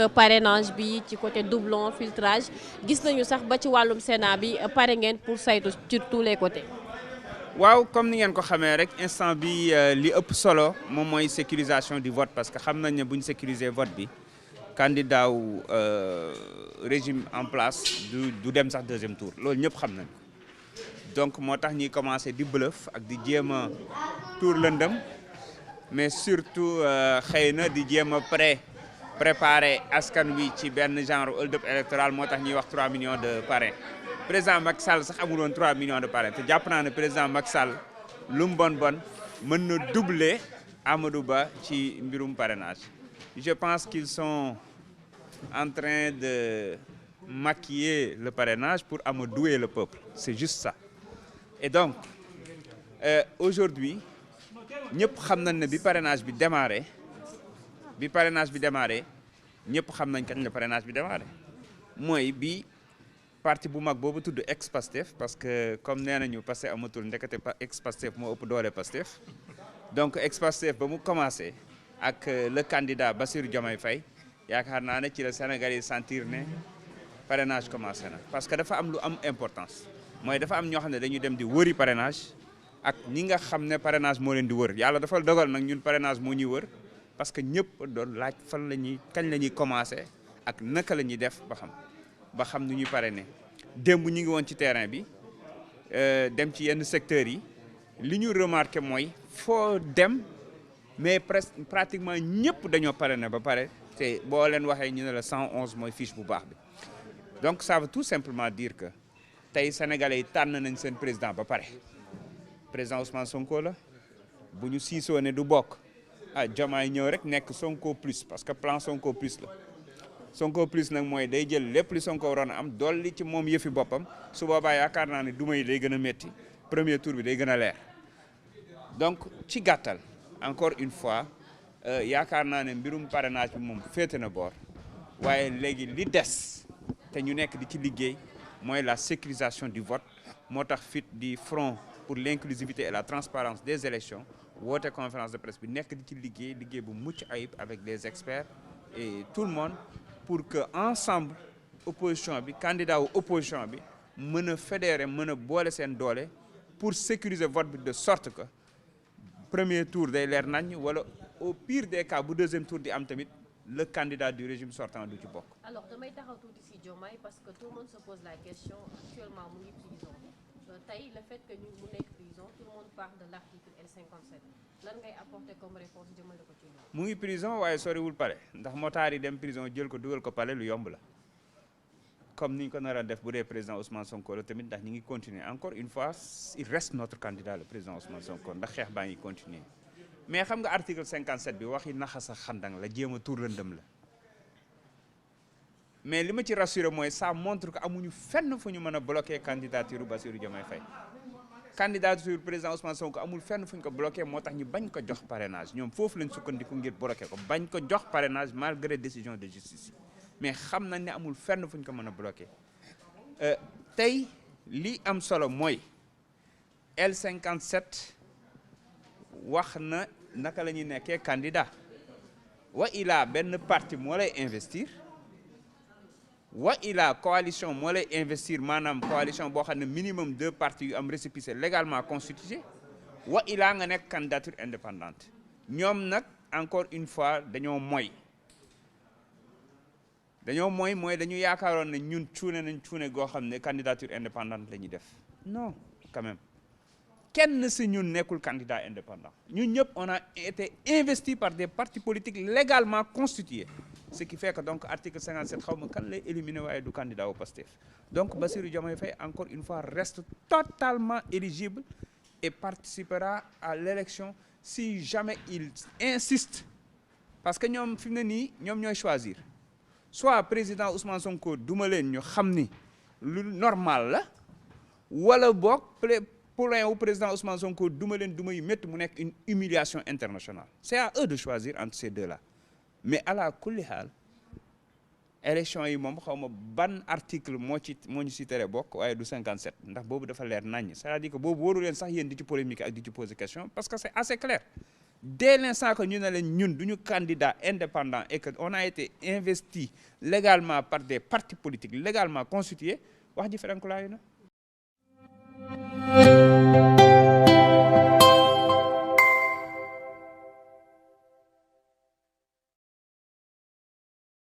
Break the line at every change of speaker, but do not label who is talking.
parrainage bi ci côté doublon filtrage gis nañu sax ba ci wàllum Sénat bi pare ngeen pour saytu ci tous les côtés.
waaw comme ni ngeen ko xamee rek instant bi li ëpp solo moom mooy sécurisation du vote parce que xam nañ ne bu ñu sécuriser vote bi candidat wu régime en place du dem sax deuxième tour loolu ñëpp xam nañ donc moo tax ñuy commencé di bluff ak di jéem a tour lëndëm mais surtout xëy na di jéem a préparer askan wi ci benn genre hold-up électoral moo tax ñuy wax 3 millions de parrains. Président Macky Sall sax amul woon 3 millions de parrains te jàpp naa ne président Macky Sall lu mu bon mën na doubler Amadou Ba ci mbirum parrainage. Je pense qu'ils sont en train de maquiller le parrainage pour amadouer le peuple. C'est juste ça. Et donc aujourd'hui ñëpp xam nañ ne bi parrainage bi démarré ñëpp xam nañ kañ la parrainage bi démarré mooy bi parti bu mag boobu tudd ex-Pastef parce que comme nee nañu Pastef amatul ndekete ex-Pastef moo ëpp doole Pastef donc ex-Pastef ba mu commencé ak le candidat Bassirou Diomaye Faye yaakaar naa ne ci la Sénégal yi sentir ne parrainage commencé na parce que dafa am lu am importance mooy dafa am ñoo xam ne dañuy dem di wëri parrainage ak ñi nga xam ne parrainage moo leen di wër yàlla dafa dogal nag ñun parrainage moo ñuy wër parce que ñëpp doon laaj kañ la ñuy commencé ak naka la ñuy def ba xam nu ñuy parrainer démb ñu ngi woon ci terrain bi dem ci yenn secteurs yi li ñu remarqué mooy foo dem mais pratiquement ñëpp dañoo parrainer ba pare te boo leen waxee ñu ne la 111 mooy fiche bu baax bi donc ça veut tout simplement dire que tey sénégalais yi tànn nañ seen président ba pare président Ousmane Sonko la bu ñu siisoo ne du bokk Diomaye ñëw rek nekk Sonko plus parce que plan Sonko plus la Sonko plus nag mooy day jël lépp li Sonko waroon a am dolli ci moom yëfi boppam su boobaa yaakaar naa ne duma yi day gën a métti premier tour bi day gën a leer donc ci gàttal encore une fois yaakaar naa ne mbirum parrainage bi moom féete na boor waaye léegi li des te ñu nekk di ci liggéey mooy la sécurisation du vote moo tax FIT di Front pour l'inclusivité et la transparence des élections woote conférence de presse bi nekk di ci liggéey bu mucc ayib avec des experts et tout le monde pour que ensemble opposition bi candidat wu opposition bi mën a fédérer mën a boole seen doole pour sécuriser vote bi de sorte que premier tour day leer nañ wala au pire des cas bu deuxième tour di am tamit le candidat du régime sortant du ci bokk.
alors damay taxaw tuuti si Diomaye parce que tout le monde se pose la question actuellement mu ngi prison tey le fait que ñu mu nekk prison tout le monde parle de l'article L57 lan ngay apporter comme réponse jëmale ko ci ñoom.
mu ngi prison waaye soriwul pale ndax motaar yi dem prison jël ko dugal ko pale lu yomb la comme ni ñu ko nar a def bu dee président Ousmane Sonko la tamit ndax ñi ngi continuer encore une fois il reste notre candidat le président Ousmane Sonko ndax xeex baa ngi continuer mais xam nga article 57 bi waxi naxasa xandang la jéem a tuur lëndëm la mais li ma ci rassuré mooy ça montre que amuñu fenn fu ñu mën a bloquer candidature Bassirou Diomaye Faye candidature président Ousmane Sonko amul fenn fu ñu ko bloqué moo tax ñu bañ ko jox parrainage ñoom foofu lañ sukkandiku ngir bloqué ko bañ ko jox parrainage malgré décision de justice mais xam nañ ne amul fenn fu ñu ko mën a bloqué tey li am solo mooy L57 wax na naka la ñuy nekkee candidat wa ilaa benn parti moo lay investir wa ilaa coalition moo lay investir maanaam coalition boo xam ne minimum 2 partis yu am récépissé légalement constitué wa ilaa nga nekk candidature indépendante ñoom nag encore une fois dañoo mooy mooy dañu yaakaaroon ne ñun cuune goo xam ne candidature indépendante la ñuy def non quand même kenn si ñun nekkul candidat indépendant ñun ñëpp on a été investi par des partis politiques légalement constitués ce qui fait que donc article 57 xaw ma kan lay éliminer waaye du candidat au Pastef donc Bassirou Diomaye Faye encore une fois reste totalement éligible et participera à l'élection si jamais il insiste parce que ñoom fi mu ne nii ñoom ñooy choisir soit président Ousmane Sonko duma leen ñu xam ni lu normal la wala boog problème wu président Ousmane Sonko duma leen duma yu métti mu nekk une humiliation internationale c'est à eux de choisir entre ces deux-là mais ala kulli haal élection yi moom xaw ma ban article moo ñu si tere bokk waaye du 57 ndax boobu dafa leer naññ c'est-à-dire que boobu waru leen sax yéen di ci polémique ak di ci poser question parce que c'est assez clair dès l'instant que ñu ne leen ñun duñu candidat indépendant et que on a été investi légalement par des partis politiques légalement constitués wax ji ferankulaayu na